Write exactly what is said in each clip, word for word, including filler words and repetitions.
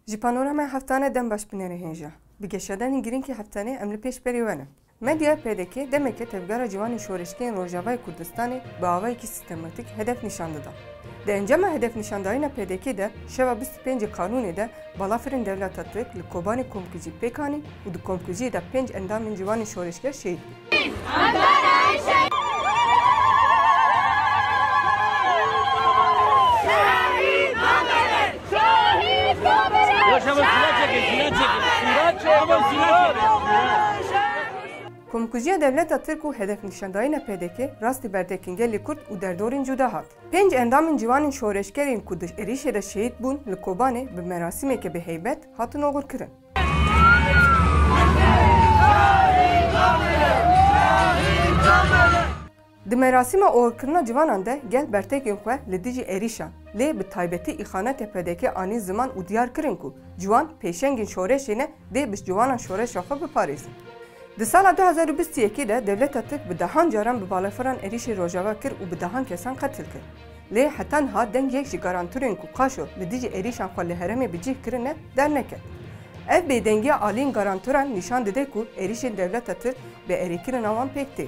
Ji panoramaya heftane dem baş binêre hêja. Bi geşedanên girîng ê heftanê em li pêşberî we ne. Medyaya P D K demeke tevgera ciwanên şoreşgerên Rojavayê Kurdistanê bi awayekî sîstematîk hedef nîşan dida. Di encama hedefnîşandayîna P D K de şeva bîst û pêncê Kanûnê de balafirên dewleta Tirk li Kobanê komkujî pêk anîn û di komkujiyê de pênc endamên ciwanên şoreşger şehîd bûn. Komkujiya dewleta Tirk û hedefnîşandayîna P D K rastî berdekên gelê Kurd û derdorên cuda hat. Pênc endamên ciwanên şoreşgerên ku di êrîşê de şehîd bûn li Kobanê bi merasîmeke bi heybet hatin oxirkirin. Di merasîma oxirkirina ciwanan de gel bertekên xwe li dijî êrîşan, lê bi taybetî îxanetê P D K anî ziman û diyar kirin ku ciwan pêşengên şoreşê ne, dê bi ciwanan şoreşa xwe biparêzin. Di sala du hezar û bîst û yekê de dewleta Tirk bi dehan caran bi balafiran êrîşê Rojava kir û bi dehan kesan qetil kir. Lê heta niha deng yek ji garantorên ku qaşo li dijî êrîşan xwe li herêmê bi cih kirine derneket. Ev bêdengiya aliyên garantoran nîşan dide ku êrîşên dewleta Tirk bi erêkirina wan pêk tê.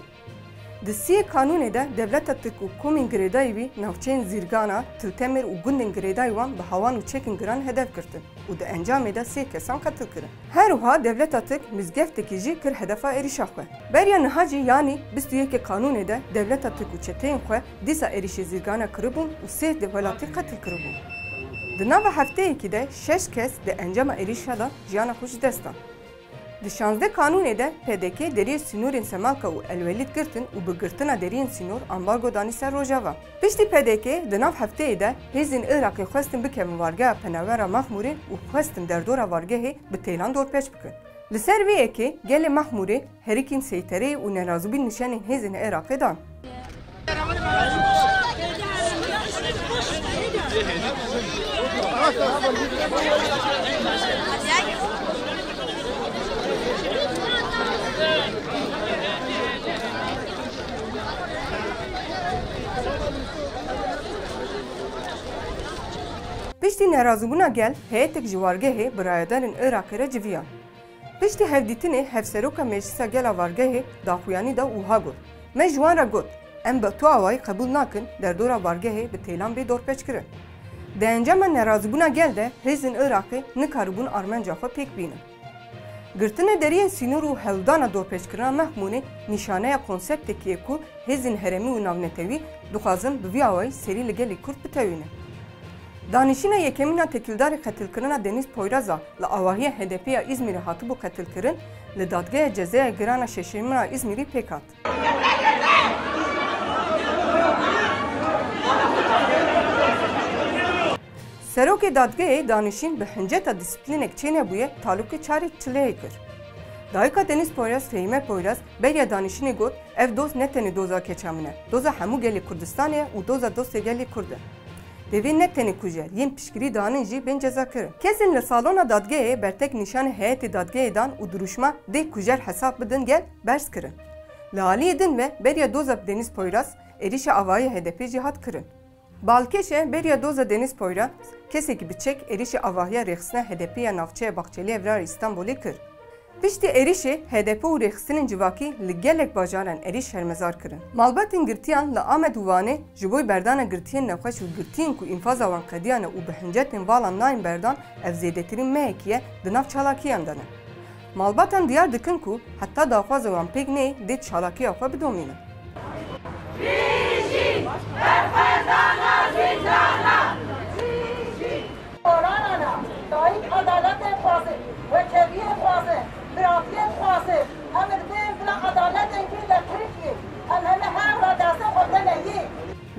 Di siyê Kanûnê de dewleta Tirk û komên girêdayî wî navçeyên Zîrgana, Tiltemir û gundên girêdayî wan bi hawan û çekên giran hedef girtin û di encamê de sê kesan qetil kirin. Her wiha dewleta Tirk mizgeftekî jî kir hedefa êrîşa xwe. Beriya niha jî, yanî bîst û yekê Kanûnê de dewleta Tirk û çeteyên xwe dîsa êrîşê Zîrgana kiribûn û sê welatî qetil kiribûn. Di nava hefteyekî de şeş kes di encama êrîşa de jiyana xwe ji dest dan. Di şazdeh Kanûnê de P D K deriyê sînorên Semalka û Elwelîd girtin û bi girtina deriyên sînor ambargo danî ser Rojava. Piştî P D K di nav hefteyê de hêzên Iraqê xwestin bikevin wargeha penawera Mexmûrê û xwestin derdora wargehê bi teylan dorpêç bikin. Li ser vê yekê gelê Mexmûrê herikîn seytereyê û nerazîbûn nîşanên hêzên Iraqê dan. Piştî nerazîbûna gel, heyetek ji wargehê bi rayedarên Iraqê re civiyan. Piştî hevdîtinê hevseroka Meclisa Gel a wargehê daxuyanî da û wiha got, Me ji wan re got, em bi tu awayî qebûl nakin derdora wargehê bi teylan bê dorpêçkirin. Di encama nerazîbûna gel de hêzên Iraqê nikaribûn armanca xwe pêk bînin. Girtina deriyên sînor û hewldana dorpêçkirina Mexmûnê nîşaneya konseptekî ye ku hêzên herêmî û navnetewî dixwazin bi vî awayî serî li gelê Kurd bitewînin. Danişîna yekemîn a têkildarî qetilkirina Denîz Poyraz a li avahiya H D P ya Îzmîrê hatibû qetilkirin, li Dadgeha Cezaya Giran a Şeşemîn a Îzmîrê pêk hat. Serokê dadgehê danişîn bi hinceta dîsîplînek çênebûye talûkê çarê çileyê kir. Dayika Denîz Poyraz Fehîme Poyraz beriya danişînê got, Ev doz ne tenê doza keça min e, doza hemû gelê Kurdistanê ye û doza dostê gelê Kurd e. Divê ne tenê kujer, yên piştgirî danin jî bên cezakirin. Kesên li salona dadgehê bertek nîşanê heyetê dadgehê dan û dirûşma dê kujer hesab bidin gel berz kirin. Li aliyê din ve beriya doza Denîz Poyraz êrîşa avahî H D P jî hat kirin. Balkêş e, beriya doza Denîz Poyraz, kesekî bi çek êrîşê avahiya rêxistina H D P ya navçeya Baxçelievra Îstanbulê kir. Piştî êrîşê H D P û rêxistinên civakî li gelek bajaran êrîş şermezar kirin. Malbatên girtiyan li Amed û Wanê ji bo berdana girtiyên nexweş û girtiyên ku înfaza wan qediyane û bi hincetên valan nayên berdan, ev zêdetirîn mehekî ye di nav çalakiyan de ne. Malbatan diyar dikin ku heta daxwaza wan pêk neyê dê çalakiya xwe bidomînin. Dayik edaletê dixwaze, wekeviyê dixwaze, biratiyê dixwaze. Em ê dibên bila edaletên kî li Tirkiyê. Em heme her ra destê xwe bidene yê.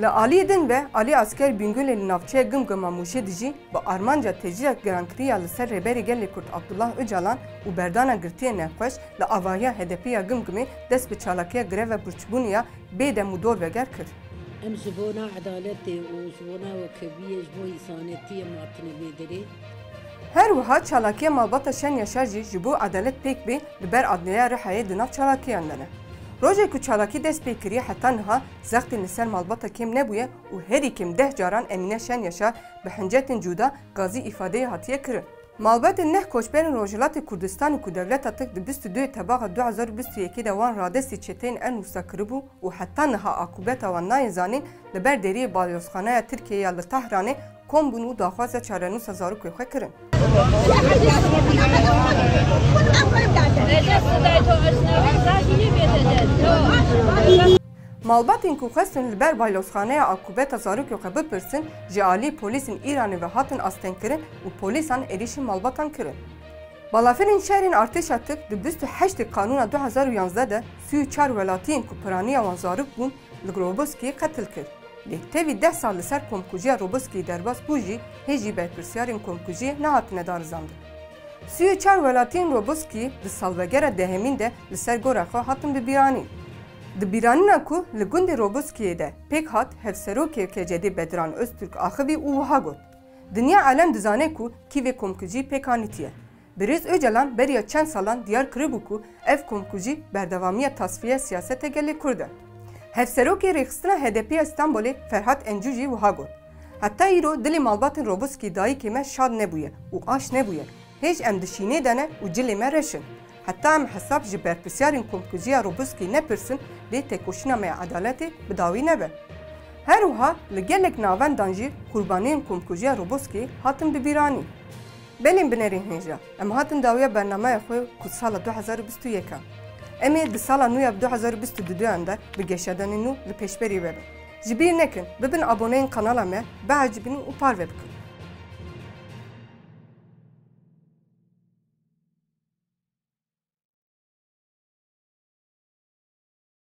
Li aliyê din ve Alî Asker Bingulê li navçeya Gimgim a Mûşê dijî. Bi armanca tecrîda girankiriya li ser Rêberê Gelê Kurd Abdullah Ocalan û berdana girtiyên nexweş li avahiya H D P ya Gimgimê dest bi çalakiya greva birçîbûnê ya bê dem û dorveger kir. Em ji bona edaletê û ji bona wekeviyê, ji bo însanetiyê em hatine vê derê. Her wiha çalakiya malbata Şen Yaşar jî ji bo edalet pêk bê li ber adliya Rihayê di nav çalakiyan de ne. Rojê ku çalakî dest pê kiriye heta niha zextên li ser malbata kêm nebûye û herî kêm deh caran Emîne Şen Yaşar bi hincetên cuda gazî îfadeyê hatiye kirin. Malbatên neh koçberên Rojhilatê Kurdistanê ku dewleta Tirk di bîst û duyê Tebaxa du hezar û bîst û yekê de wan radestî çeteyên Ennusra kiribû û heta niha akûbeta wan nayê zanîn, li ber deriyê balyozxaneya Tirkiyê ya li Tehranê kom bûn û daxwaza çarenûsa zarokê xwe kirin. Malbatên ku xwestin li ber balyozxaneya akûbeta zarokê xwe bipirsin, ji alî polîsên Îranê ve hatin astengkirin û polîsan êrîşî malbatan kirin. Balafirên şerên artêşa Tirk di bîst û heştê Kanûna du hezar û yanzdeh de sî û çar welatiyên ku piraniya wan zarok bûn, li Roboskiyê qetil kir. Lê tevî deh sal li ser komkujiya Roboskiyê derbas bû jî, hê jî berpirsyarên komkujiyê nehatine darizandin. Sî û çar welatiyên Roboskiyê di salvegera dehemîn de li ser gora xwe hatin bibîranîn. Di bîranîna ku li gundê Roboskiyê de pêk hat, hevserokê K C D Bedran Öztürk axivî û wiha got, Dinya alem dizane ku kî vê komkujî pêk anîtiye. Birêz Ocalan beriya çend salan diyar kiribû ku ev komkujî berdewamiya tasfiye siyaseta gelê Kurd e. Hevserokê Rêxistina H D P ya Stenbolê Ferhat Encû jî wiha got, Heta îro dilê malbatên Roboskî dayikê me şad nebûye û aş nebûye. Hêj em di şînê de ne û cilê me reş in. Heta em hesab ji berpirsyarên komkujiya Roboskî nepirsin, lê têkoşîna me ya edaletê bi dawî nebe. Her wiha li gelek navendan jî qurbaniyên komkujiya Roboskî hatin bibîranîn. Belên binerên hêja, em hatin dawiya bernameya xwe ku sala du hezar û bîst û yek e. Em ê di sala nû ya du hezar û bîst û duyan de bi geşedanên nû li pêşberî we bin. Ji bîr nekin, bibin aboneyên kanala me, biecibînin û parve bikin.